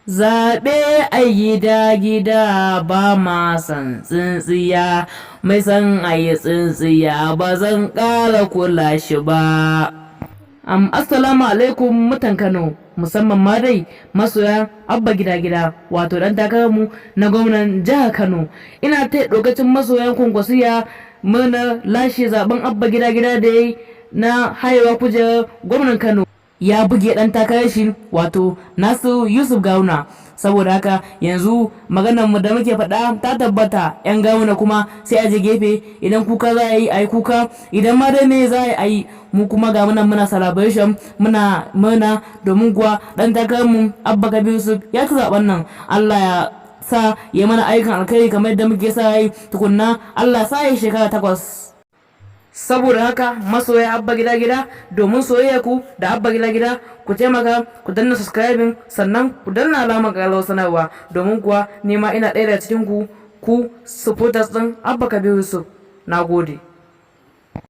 Zaɓe a gida-gida, ba ma san tsintsiya, mai san a yi tsintsiya ba zan ƙara kula shi ba. Assalamu alaikum mutan Kano, musamman ma dai masoya Abba Gida Gida, wato ɗan takararmu na gwamnan jihar Kano. Ina taya ɗaukacin masoyan Kwankwasiyya murnar lashe zaben Abba Gida Gida da ya yi na hayewa kujerar gwamnan Kano. Ya buge ɗan takarar shi, wato Nasiru Yusuf Gawuna. Saboda haka yanzu maganar mu da muke faɗa ta tabbata. 'Yan Gawuna kuma sai a je gefe, idan kuka za a yi, a yi kuka, idan ma dai me za a yi, mu kuma ga muna muna celebration, muna murna, domin kuwa ɗan takarar mu Abba Kabir Yusuf ya ci zaben nan. Allah ya sa ya mana ayyukan alkhairi kamar yadda muke sa yi. Tukunna Allah sa ya shekara 8. Saboda haka masoya Abba Gida Gida, domin soyayya ku da Abba Gida Gida, ku taimaka ku danna subscribing, sannan ku danna alamar ƙararrawar sanarwa, domin kuwa ni ma ina ɗaya daga cikin ku, ku supporters ɗin Abba Kabir Yusuf. Na gode.